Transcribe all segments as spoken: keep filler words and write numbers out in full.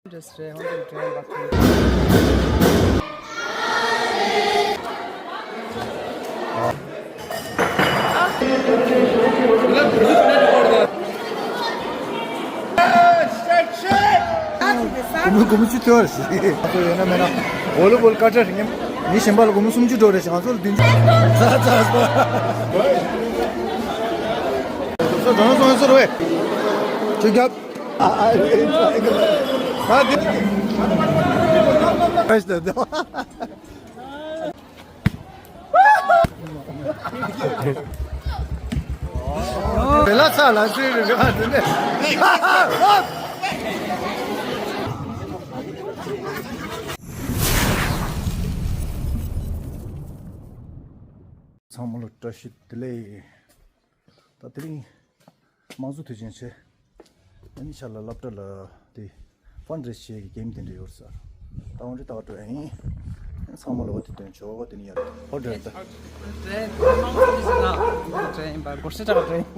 འདྲ་ཟེར་ཧོན་དུ་འདྲ་བ་ཁྱེད། ཀུ་མུ་ཀུ་མུ་ཅི་ཐོར་ཞིག་ཨ་ཐོ་ཡོད་ན་མེད་ན། འོ་ལུ་བོལ་ཀ་ཏྲ་ཉམ། མི་གཞན་པ་ལ་ཀུ་མུ་སུམ་ཅུ་འགྲོ་རེ་ཞིག་ང་ཚོ་ལ་བདུན་ཅུ། ཚ་ཚ་ཚ། སོ་སོ་སོ་སོ་རེ། ཁྱོད་རྒྱབ། ཨ་ཨ་རེ་ཨ་ཨ་དེ། ཨ་ཤ་དེ། བེ་ལ་ཚ་ལ་ཚེ་རེ་རེ་ཨ་དེ་ནས། ཚང་མ་ལ་བཀྲ་ཤིས་བདེ་ལེགས། ད་དེ་རིང་དམངས་གཙོ་དུས་ཆེན་ཆེ། ཨ་ནི་ཤར་ལ་སློབ་གྲྭ་ལ་དེ་ཕན་རེ་ཤེས་ཀྱི་གེམ་དེ་འདྲ་ཡོད་ས། ད་འོན་ཏེ་ད་འགྲོ་ཡིན། ཚང་མ་ལ་འོ་དེ་སྟོན་ཆོག་གོ་དེ་ནི་ཡར་ཧོ་འདྲ་ད། འདྲ་ཡིན་དམངས་གཙོ་དུས་ཆེན་ལ་འདྲ་ཡིན་པ་སྒོར་གཞས་གྲགས་འདྲ་ཡིན།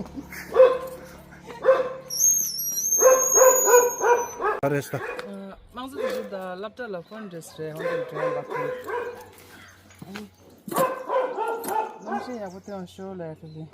ཨ་རེ་ས། དམངས་གཙོ་དུས་ཆེན་ད་སློབ་གྲྭ་ལ་ཕན་རེ་ཤེས་ཧོ་འདྲ་འདྲ་ཡིན་པ། གནམ་གཤིས་ཡག་པོ་ཐོན་ཤོག་ལ་ཡ་ཁ་ལི།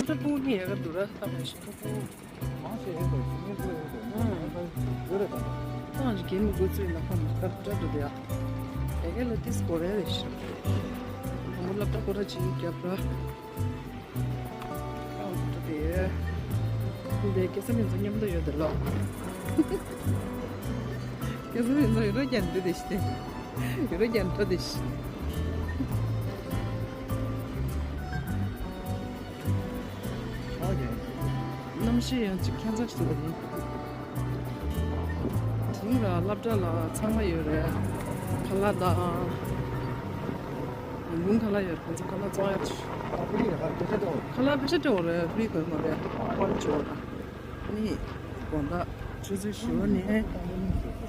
ཕྲུ་གུ་ནི་ཡག་ག་འདུག་ར་ཐབས་ཤེས་ཕྲུ་གུ། ཏང་གི་མི་འགོ་ཚུགས་ལ་ཁ་མ་ཁར་སྐྲ་འགྲོ་དེ་ཡ། ཨེ་གེ་ལ་ཏིས་གོ་རེ་རེ་ཤི། ཁོ་མོ་སློབ་གྲྭ་ཁོ་ར་ཅིག་རྒྱབ་ར། ཏང་འགྲོ་དེ། འདི་སྐལ་བཟང་ཕུན་ཚོགས་མཉམ་དུ་ཡོད་དེ་ལོ། སྐལ་བཟང་ཕུན་ཚོགས་ཡོད་རོ་རྒྱན་འདི་དེ་ཤི་དེ། ཡོད་རོ་རྒྱན་འགྲོ་དེ་ཤི། གནམ་གཤིས་ཡང་ཅིག་ཁྱད་མཚར་ཞིག་ཡིན། དེ་རིང་ལ་སློབ་གྲྭ་ལ་ཚང་མ་ཡོད་རེད། ཁ་ལག་དང་། ལུང་ཁ་ལག་ཡོད་རེད། ཁོང་ཚོ་ཁ་ལག་བཙོང་ཡག་ཅིག་ཁ་ལག་ཕལ་ཆེར་འདྲ་བོ་རེད། ཕུལ་དགོས་མ་རེད། ཧོན་ཅོ་ནི་དགོང་དག་ཆུ་ཚོད་བཞི་པ་ནས། ཨ་ནི་ཉི་མ་ལ་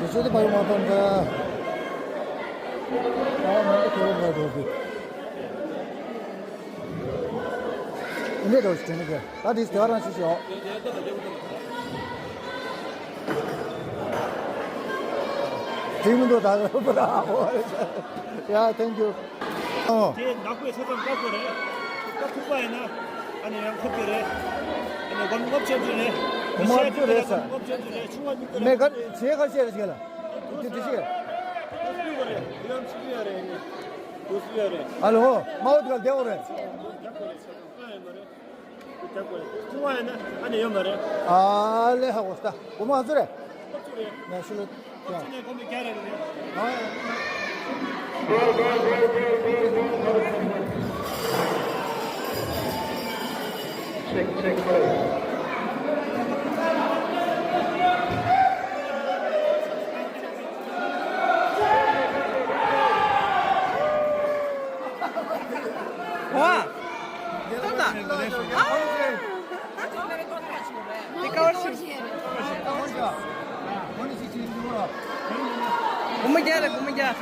དེ་ཚོ་དེ་བར་མ་གཏོང་འདྲ། ཨ་མ་འདི་ཁྱོད་རང་འདྲ་འགྲོ་གི། འདི་འདྲ་བྱས་ནས་ད་དེ་དེ་བ་རང་ཞིག་ཤོག་དེ་མི་འདུག་ད་ཡ། Thank you. ཨོ། དེ་ནག་པོའི་ས་མཚམས་བཀག་དགོས་རེད། ད་ཐུག་པ་ཡིན་ན་ཨ་ནི་ཡང་ཁུར་གྱི་རེད། ཨ་ནི་སྒོར་མོ་ལྔ་བཅུ་རེད། སྒོར་མོ་ལྔ་བཅུ་རེད་ཟེར། སྒོར་མོ་ལྔ་བཅུ་རེད། ཆུང་བ་གཉིས་ཀ་མེ་ག་ཆེ་ག་ཤེས་རེད་ཟེར་ལ། དེ་དེ་ཤེས། དུ་སུ་ཡོད་རེད། ཡང་ཆི་གི་ཡོད་རེད། ནི་དུ་སུ་ཡོད་རེད། ཨ་ལོ། མ་འོ་དེ་ག་བསྡད་འོ་རེད། ཐུག་པ་ཡིན་ན་ཨ་ནི་ཡོད་མ་རེད། ཨ་ལེ་ཧ་གོ་ས། སྒོར་མོ་ལྔ་བཅུ་རེད། ལྔ་བཅུ་རེད། ང་ཤི་ལོ། Check, check, hello. ཨ། ཏོག་ཏ། ཨ། དེ་ཀ་བར་ཤི། སྒོར་མོ་བརྒྱ་རེད། སྒོར་མོ་བརྒྱ། ལས་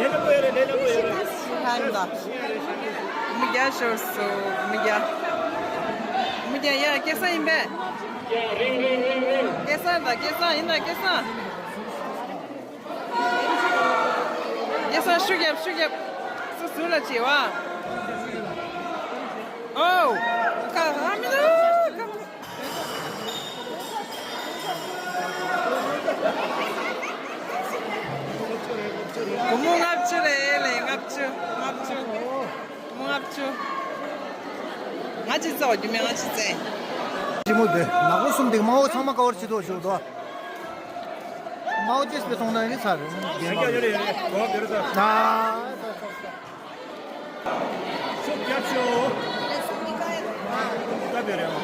སླ་པོ་ཡོད་རེད། ལས་སླ་པོ་ཡོད་རེད། ཧན་ད། སྒོར་མོ་བརྒྱ་ཤོར་སོང་། སྒོར་མོ་བརྒྱ། སྒོར་མོ་བརྒྱ། ཡ། སྐལ་བཟང་ཡིན་པས། སྐལ་བཟང་དང་། སྐལ་བཟང་ཡིན་ན། སྐལ་བཟང་། སྐལ་བཟང་། ཤུགས་རྒྱབ། ཤུགས་རྒྱབ། སུ་ཟུར་ལ་བྱེད་བ། ཨོ། ཁ་ཧ་མི་འདུག་སྒོར་མོ་ལྔ་བཅུ་རེད། ལས་ལྔ་བཅུ། ལྔ་བཅུ། སྒོར་མོ་ལྔ་བཅུ། ང་ཅི་བཙལ་བ་རྒྱུ་མེད། ང་ཅི་བཙལ། ཅི་མོ་དེ་ནག་པོ་གསུམ་དེ། དམར་པོ་ཚང་མ་ཀ་བར་བྱེད་དོ་ཞུ་དོ། དམར་པོ་ཅེས་པའི་སོང་ན་ནི་ཚར་རེད། རྒན་མ་རེད། ཨ། ཤུགས་རྒྱབ་ཤོག་ད་བེ་རེད།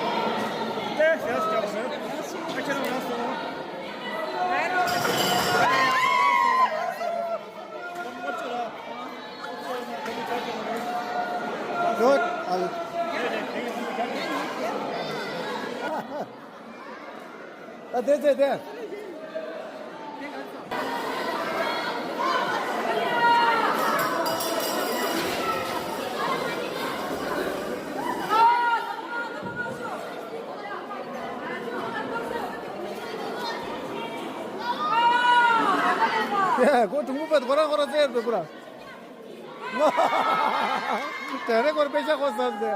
ཏེ་ཤེས་རྒྱབ་རེད། ཨ་ཁྱེད་རང་ལ་སོང་། ཡོད། ཨ་ལ། ད་དེ་དེ་དེ། ཡ། ཁོ་གྲུང་པོ་པད་ཁོ་རང་ཁོ་རང་བཙལ་ཡོད་པའི་ཁོ་རང་། དེ་རེ་སྐོར་དཔེ་ཆ་ཁོ་བསམ་སྟེ།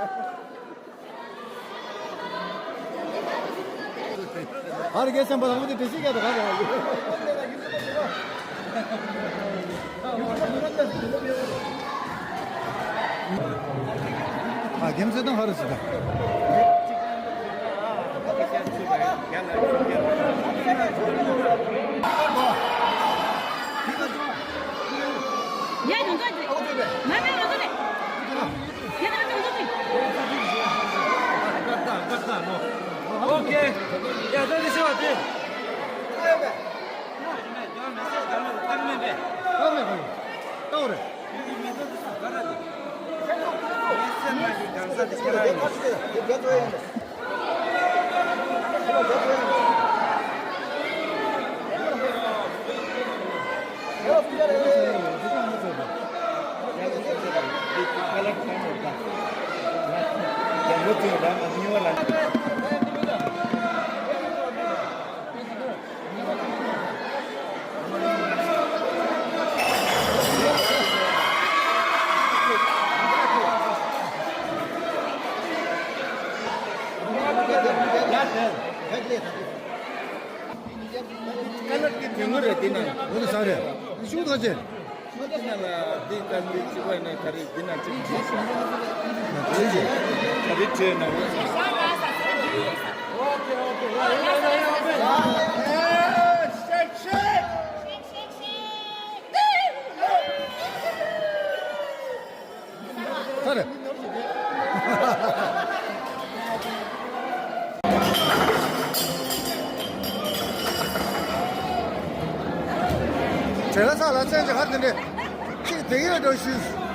ཨ་རི་གེ་སེམས་པ་དང་པོ་དེ་དེ་ཤི་ག་དང་ག་རེད། ཨ་རྒན་ཚོས་དང་ཧ་རུ་སི་དང་། དེ་ངོ་རེད། དེ་ན་འོ་དེ་ས་རེད། ཤུགས་ཐག་ཆེ། འདི་ལྟར་འདི་གཅིག་པ་ནས་ག་རེ་འདི་ན་གཅིག་བྱས་ཤག་ག་རེ་བྱས། ག་རེ་བྱས་ན། ཚར། བྲེལ་ས་ལ་བཙན་གྱི་ཧར་དེ་འདྲས་གཅིག་དེ་ཡོད་འགྲོ་ཞུས།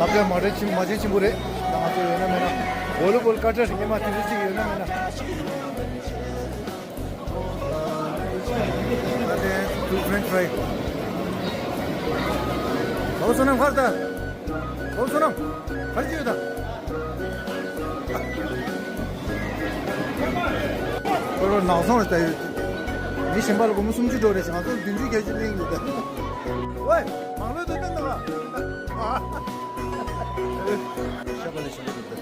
ལབ་ཡ་མ་རེད། ཆེན་མ་ཆེན་ཆེན་པོ་རེད། ང་ཚོ་ཡོད་ན་མེད་ན། ཝོ་ལི་བོལ་ཀ་ཊར་ཉི་མ་དེ་འདྲ་ཅིག་ཡོད་ན་མེད་ན། ད་ལྟའི་ཊུ་ཕྲེན་ཆི་ཕ་རའི། ལོ་བསོད་ནམས་ཁར་ད། ལོ་བསོད་ནམས་ཁར་ཅི་ཡོད་ད། ཁོ་རང་ནག་ཚོང་ལ་ལྟ་ཡོད། མི་གཞན་པ་ལ་སྒོར་མོ་སུམ་ཅུ་འགྲོ་རེད་ཟེར། ང་ཚོར་བདུན་ཅུ་བརྒྱད་ཅུ་གླེང་ཡོད་ད། ཝེ། མང་ལོས་དོ་ཏན་ད་ག་ཤ་པ་ལས་ཤ་པ་འདུག་ད།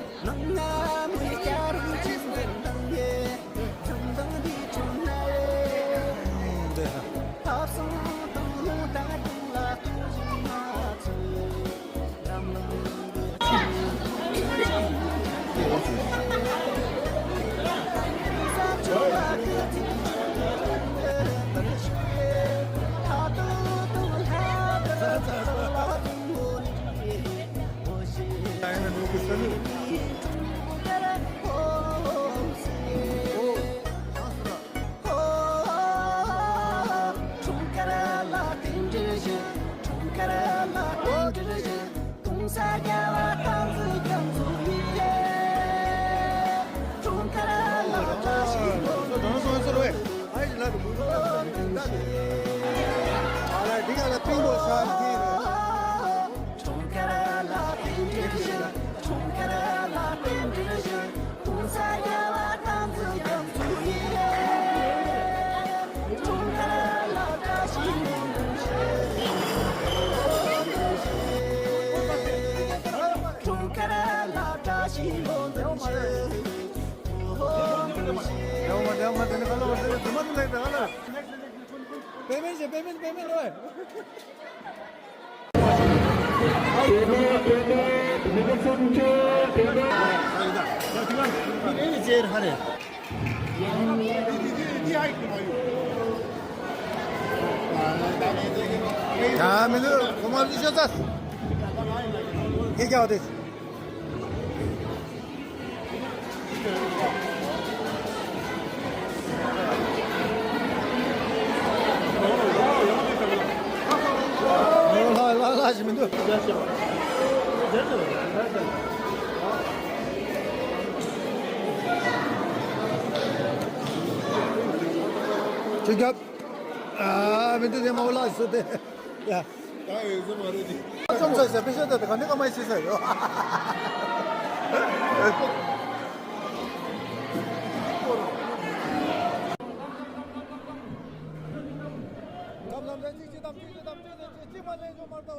པེ་མེན་བྱེད། པེ་མེན། པེ་མེན་ལོས། ཡ་མི་འདུག་ཁོ་མ་བཞི་ཤོག་ཙ། ཁྱེད་རྒྱག་དེ། ལ་ལ་ལ་ཞིག་མི་འདུག་ཁྱེད་རྒྱག་ཨ་མི་འདུག་དེ་མ་འོ་ལ་སུ་དེ། ཡ། ད་འོས་བཟོ་མ་རེད་དེ། ཨ་ཙམ་ཚོད་ཟེར་པེ་ཤ་ད་དེ་ག་ནས་ཀ་མ་ཤེས་ས་ཡོད། ལམ་ལམ་ལ་གཅིག་གཅིག་དང་གཅིག་གཅིག་དང་གཅིག་གཅིག་གཅིག་མ་ལེན་ཆོག་མར་ལྟ་བས།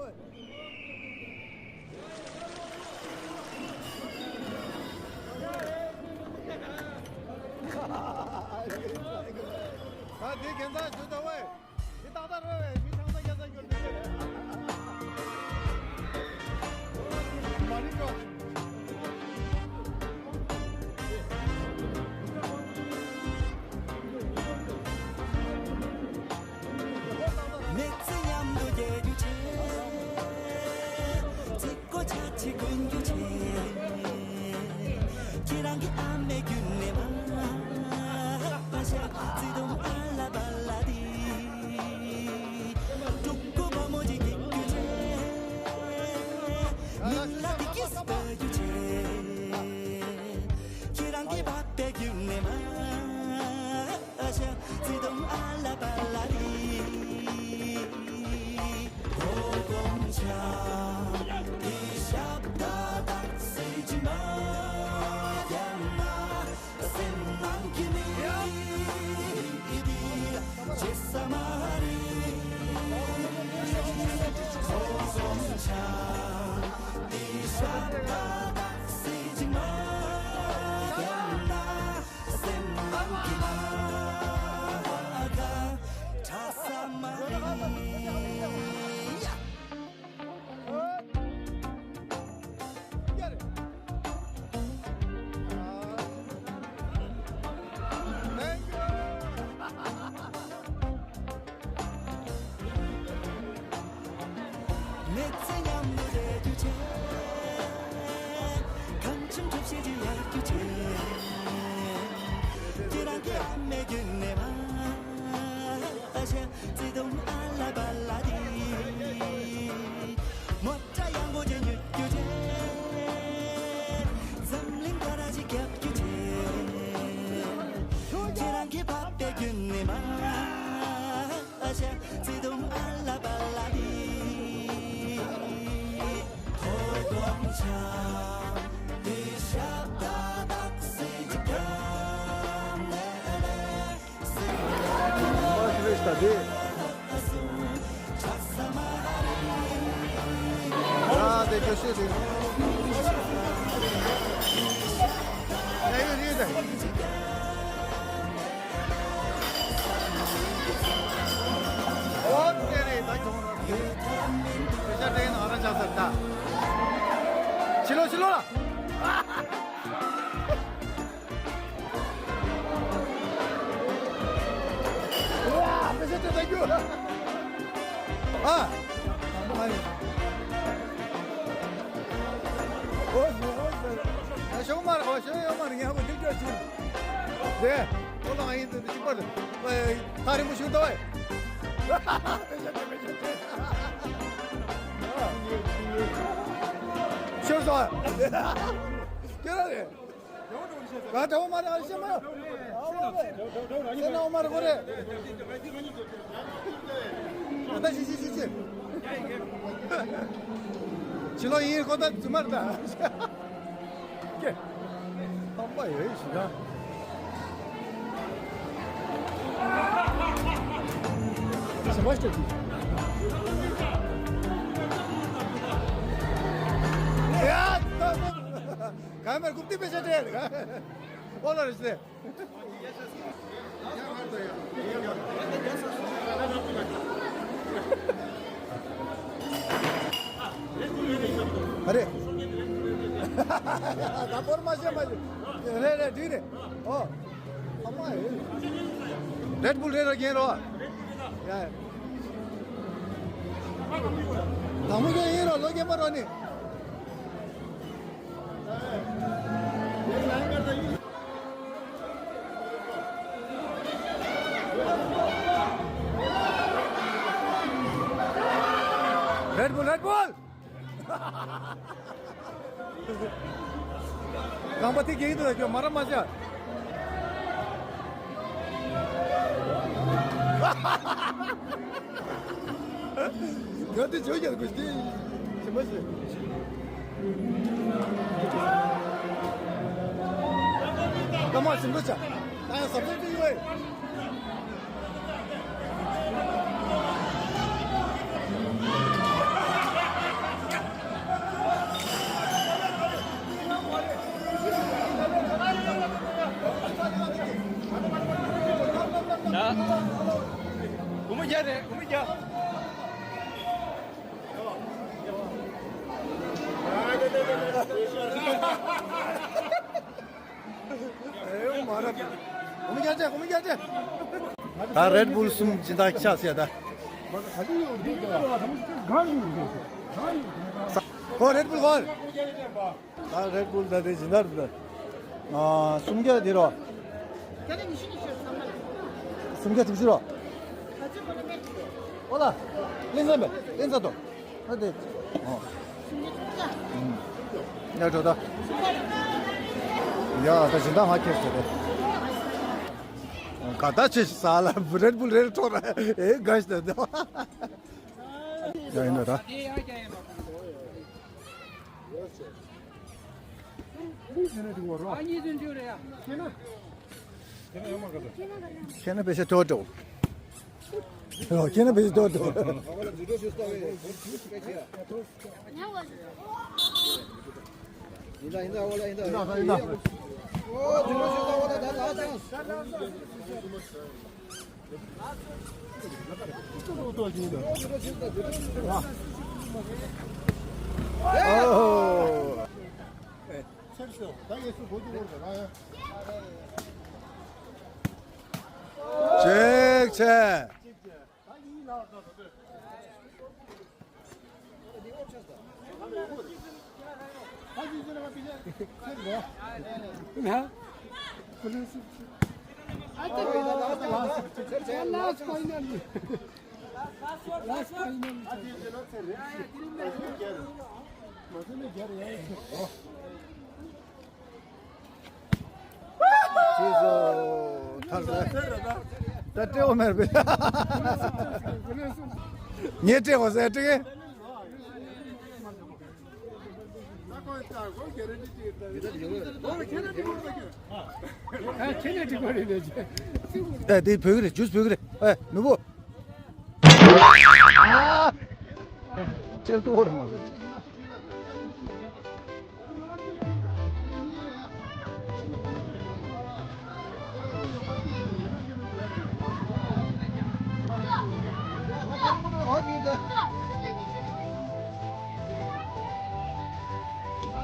ད་དེ་གན་ས་ཞུ་ད་བས། འདི་ཏག་ཏག་རེད་བས། མི་ཐང་ས་རྒྱ་ས་སྐྱོར་འདི་རེད། མ་རིག་གོ། མི་ཚེ་མཉམ་དུ་བསྐྱལ་རྒྱུ་བྱས། ཚིག་གོ་ཆ་ཆེ་ཀུན་རྒྱུ་བྱས། ཁྱེད་རང་གི་ཨ་མའི་རྒྱུད་ནས་མ། པ་ཤ་ཚིག་དུམ་ཨ་ལ་པ་ལ་དི། མི་ཚེ་མཉམ་དུ་བསྡད་རྒྱུ་བྱས། གང་བྱུང་གྲུབ་བྱེད་ཅིག་ཡར་རྒྱུ་བྱས། ཁྱེད་རང་གི་ཨ་མའི་རྒྱུད་ནས་མ་ཤ་བརྩེ་དུང་ཨ་ལ་པ་ལ་དེ། མོ་ཊ་ཡག་པོ་ཅིག་ཉོ་རྒྱུ་བྱས། འཛམ་གླིང་སྒོ་ར་ཅིག་རྒྱབ་རྒྱུ་བྱས། ཁྱེད་རང་གི་བབ་པའི་རྒྱུད་ནས་མ་ཨ་ཤ་བརྩེ་དུང་ཨ་ལ་པ་ལ་དེ། ཐོ་དོང་ཆ་དེ་ཤ་ད་དག་སེ་ཅིག་གམ་ནེ་ལེ། ཕྱི་ལོགས་ཕྱི་ལོགས་ལ། ཨ། ཨོ་ཤོ་མར་ཨོ་ཤོ་ཡོ་མར་ཉ་བོ་ལིག་ཅོ་ཆུ། རེད། ཨོ་ལང་ཡིན་དུ་ཅི་པར། ཐ་རིང་པོ་ཞུ་དོ། ཤོར་སོང་། ཁྱོད་རང་རེད། ག་འདྲ་བོ་མ་རེད། ཨ་ཤེས་མ་ཡོང་། ཨ་མ་རེད། ཤེས་ན་ཨ་མ་རེད་གོ་རེད། ཨ་ད་ཤི་ཤི་ཤི་ཤི། ཕྱི་ལོགས་ཡིན་ཁོ་ད་རྫུན་མ་རེད་ད། ཀེ། ཐམ་པ་ཡོད་ཤི་ན། ཤི་མ་ཤི་ད་ཤི། ཡ་ད་ད། ག་མེར་ཀུབ་ཏི་པེ་ཤ་ཏེ། ཨོ་ལ་རེ་སེ། ཨ་རེ། ད་པོར་མ་ཤེས་མ་ཤེས། རེད་རེད་འགྲིག་རེད། ཨོ། ཨ་མ་ཨེ། རེད་བུལ་རེད་རོ་རྒན་རོ། ཡ་ཡ། དང་པོ་རྒན་ཡིན་རོ་ལོ་རྒན་པ་རོ་ནི། རེད་བུལ་རེད་བུལ། རྐང་པ་ཐིག་གེ་ཡིན་འདུག་ཁྱོད་མ་ར་མ་བྱ། ག་དེ་བྱོས་ཀྱང་དགོས་ཏེ། ཞིམ་པ་ཞིག་ཀ་མ་ཞིམ་པོ་བྱ། ད་ཡང་ཟབ་ཟབ་ཅིག་ཡོད། ཡ། སྒོར་མོ་བརྒྱ་རེད། སྒོར་མོ་བརྒྱ། ཨེ་མ་རབ། ཧོ་མི་རྒྱ་ཆེ། ཧོ་མི་རྒྱ་ཆེ། ད་རེད་བུལ་གསུམ་སྦྱིན་བདག་ཆགས་ཟེར་ད། ཧོ་རེད་བུལ་ཧོ། ད་རེད་བུལ་ད་དེ་སྦྱིན་བདག་ད། ཨ་སུམ་བརྒྱ་དེ་རོ། སུམ་བརྒྱ་དྲུག་ཅུ་རོ། ཨོ་ལ། ལེན་ས་མེད། ལེན་ས་དོ། ཨ་དེ། ཨོ། ཡ་འགྲོ་ད། ཡ་ད་སྦྱིན་བདག་ང་ཁྱེར་ཟེར་ཏེ། ག་ད་ཆེ་ས་ལ་རེད་བུལ་རེད་འཕྲོ་ར་ཨེ་ག་ཞིག་ད། ཡ་ཡིན་ད་ད། ཁྱེད་ན་པེ་ཤ་ཏོ་ཏོ། ཁྱེད་རང་བེད་སྤྱོད་ཏོག་ཏོ། ཅིག་ཆེ། ཅེས་སོ། ཐར་ས། ད་སྤྲེའུ་མེར་བས། ངས་སྤྲེའུ་ཟེར་སྤྲེའུ། ཨ་དེ་བོད་ཀྱི་རེད། ཇུས་བོད་ཀྱི་རེད། ཨ་ནུ་བོ། ཅེར་ཏུ་འོར་མ།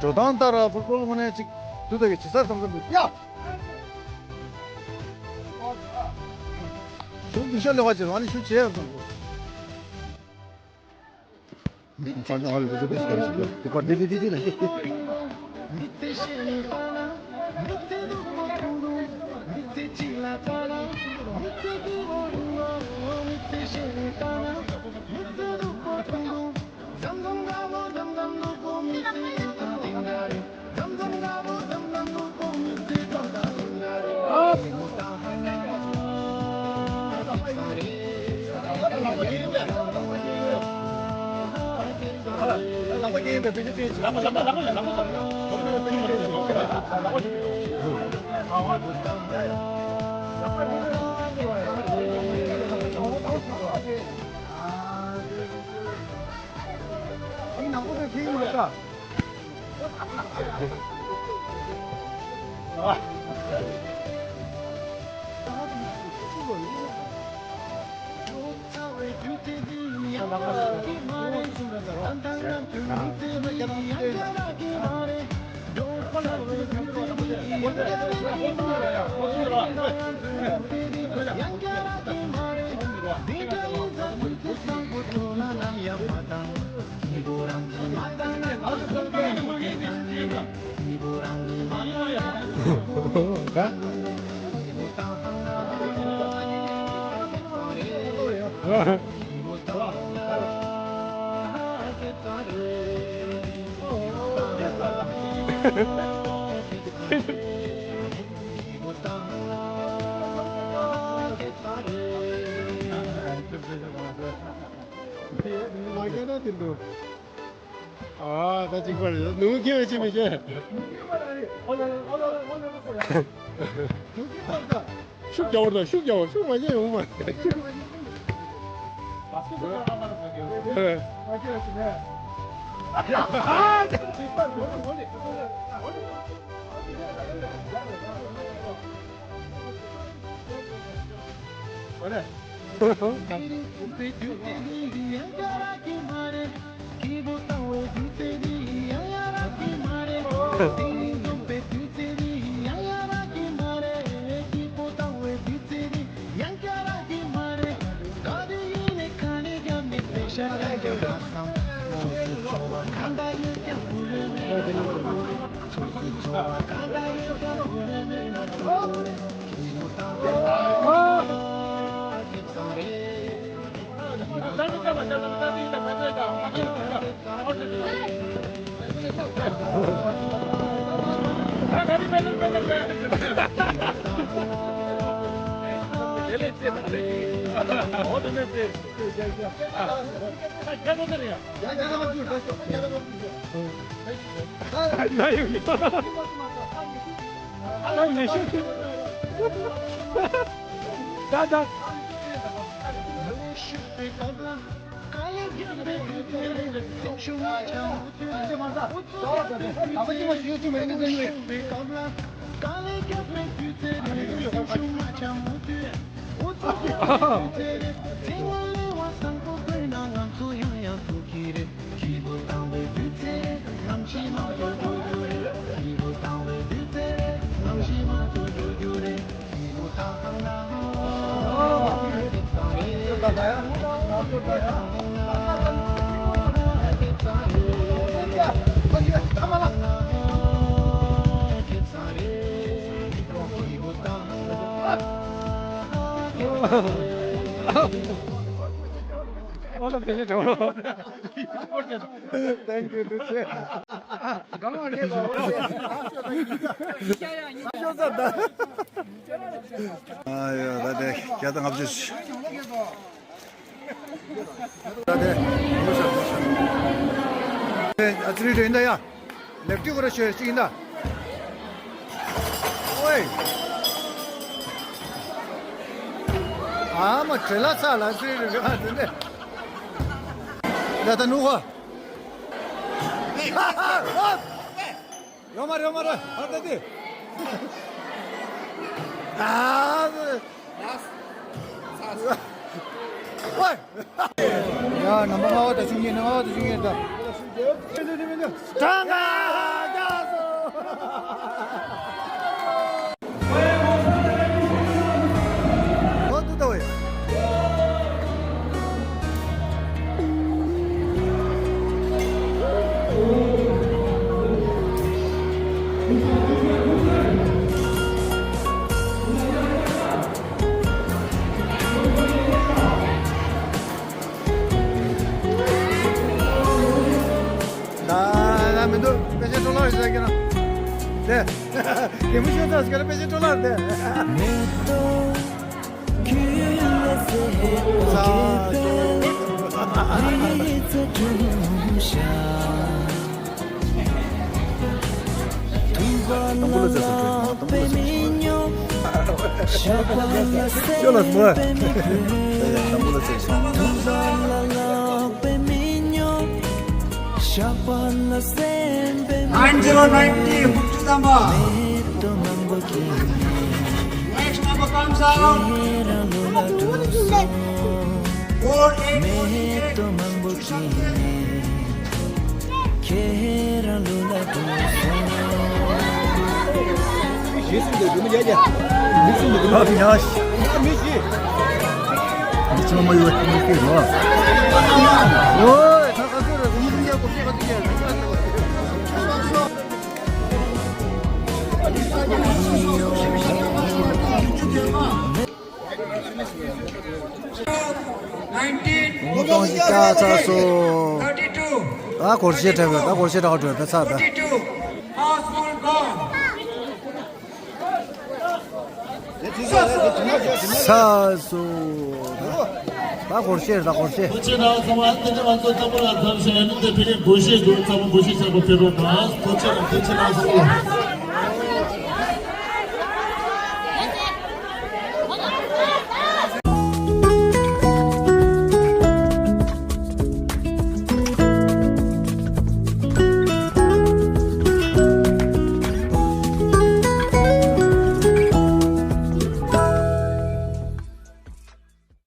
འགྲོ་སྟངས་ལྟར་ཕུར་ཕུར་ངོ་ནས་ཅིག་དུ་ད་གི་ཇི་སར་ཙམ་ཙམ་དུ་ཡ། ཤུགས་ཀྱིས་ཤ་ལེ་བ་ཅེར་ཨ་ནི་ཤུགས་ཆེ་ཙམ་དུ། ཨ་ད་ཅིག་པར་ནུ་གེ་བ་ཅི་མི་ཤེས། ཤུགས་རྒྱག་བར་དང་ཤུགས་རྒྱག་བར་ཤུགས་མ་བྱས་ཡོང་མ། ད་ད། Thank you, teacher. ཨ་ཡོ། ད་དེ་བརྒྱ་དང་ལྔ་བཅུ། ད་དེ་ཨ་ཙི་རི་ཡིན་ད་ཡ། ལེགས་བྲིས་ཁོ་ར་ཤོད་ཅིག་ཡིན་ད། ཨོའི། ཨ་མ་བྲེལ་ལ་ཚ་ལ་ཙི་རི་རི་ཨ་ཙི་ནས། ད་ད་ནུ་ཧོ། ཡོ་མ་རེ་ཡོ་མ་རེ་ཧར་ད་དེ། ཨ། ཝེ། ཡ་རྣམ་པ་ལྔ་བ་དང་བཅུ་གཉིས། ལྔ་བ་དང་བཅུ་གཉིས་དང་། གྲངས་ཀ་རྒྱ་སོ། ཨོ་ཏུ་ཏོ་ཝེ། ན་ན་མི་འདུག་དཔེ་ཆ་འཕྲོ་བརླག་ཡོད་ཟེར་གྱི་ན། དེ། གད་མོ་ཤོར་ཚར་ཟེར་གྱི་ན་དཔེ་ཆ་འཕྲོ་བརླག་དེ། དང་པོ་ལ་ཟེར་སོང་། ཁྱོད་ལ་སྨོ། དང་པོ་ལ་ཟེར་སོང་། Nine zero nine དགུ་བཅུ་ཐམ་པ། Next number comes out. Four eight four eight. ཁྱེད་གསུམ་དུ་སྒྲུང་རྒྱག་རྒྱ། མི་གསུམ་དུ་སྒྲུང་རྒྱག་རྒྱ། མི་གཞི། འདི་ཚང་མ་ཡོད་མི་སྐྱིད་རོ། ཨོའི་ད་ག་ཚོད་རེད། མི་གསུམ་རྒྱག་གོ་ཤེས་ག་ཚོད་རྒྱག Nineteen. ད་སྒོར་གཞས་འཁྲབ་པ་ད་སྒོར་གཞས་འཁྲབ་པ་ད་ཚར་ད། Housefull gone. ཚར་སོང་། ད་སྒོར་གཞས་ད་སྒོར་གཞས། ཐུགས་རྗེ་གནང་སོང་བ། ད་ང་ཚོ་ཚང་མ་ལ་འཚམས་ཤིང་ཨ་ནི་དེ་ཕ་གིའི་སྒོར་གཞས་འདུག་ཚང་མ་སྒོར་གཞས་ཆགས་པ་ཕེབས་རོགས་གནང་། ཐུགས་རྗེ་གནང་། ཐུགས་རྗེ་གནང་སོང་བ།